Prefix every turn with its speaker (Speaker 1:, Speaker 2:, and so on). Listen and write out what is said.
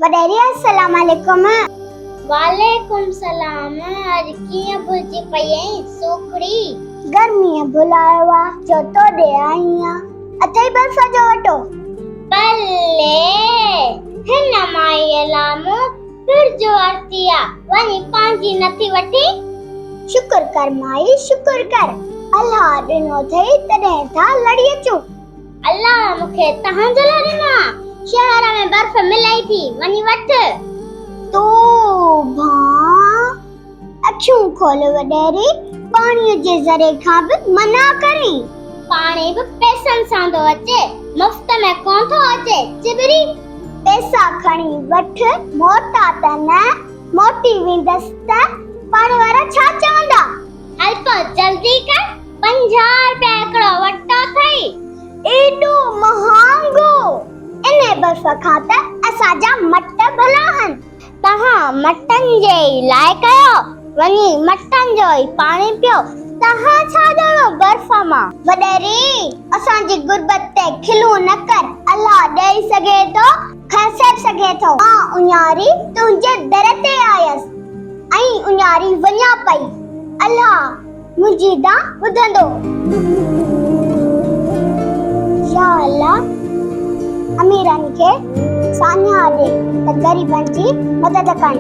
Speaker 1: وڏيري السلام عليڪم.
Speaker 2: وعليڪم سلام اڄ ڪيئن ڀلجي پئي آهين سوکڙي.
Speaker 1: گرميء ڀلايو آ جو تو ڏي آئي آن. اٿئي برف جو وٽو.
Speaker 2: بلي هن مائيء لاء مون برج ورتي آ وڃي پنهنجي نٿي وٺين.
Speaker 1: شڪر ڪر مائي شڪر ڪر الله ڏنو اٿئي تڏهن ٿا لڙي اچون.
Speaker 2: الله مون کي تهان جو لاء ڏنو آ. شهر ۾ برف ملئي ٿي، وڃي وٺ.
Speaker 1: توبهان! اکيون کول وڏيري، پاڻيء جي ذري کان به منع ڪرين.
Speaker 2: پاڻي به پئسن سان ٿو اچي، مفت ۾ ڪونه ٿو اچي، چٻري.
Speaker 1: پئسا کڻي وٺ، موٽا ته نه، موٽي ويندس ته پاڙي وارا ڇا چوندا؟
Speaker 2: هل پوء جلدي ڪر، 50 رپيا هڪڙو وٽو اٿئي.
Speaker 1: ايڏو مهانگو! انهي برف کان ته اسان جا مٽ ڀلا هن.
Speaker 2: توهان مٽن جي ئي لائق آهيو، وڃي مٽن جو ئي پاڻي پيو، توهان ڇا ڄاڻو برف مان.
Speaker 1: وڏيري، اسان جي غربت تي کلون نه ڪر، الله ڏئي سگهي ٿو، کسي به سگهي ٿو. مان اڃاري تنهنجي در تي آيس ۽ اڃاري وڃان پئي. الله منهنجي دانهن ٻڌندو. يا الله اميرن کي ساڃاهه ڏي ته غريبن جي مدد ڪن.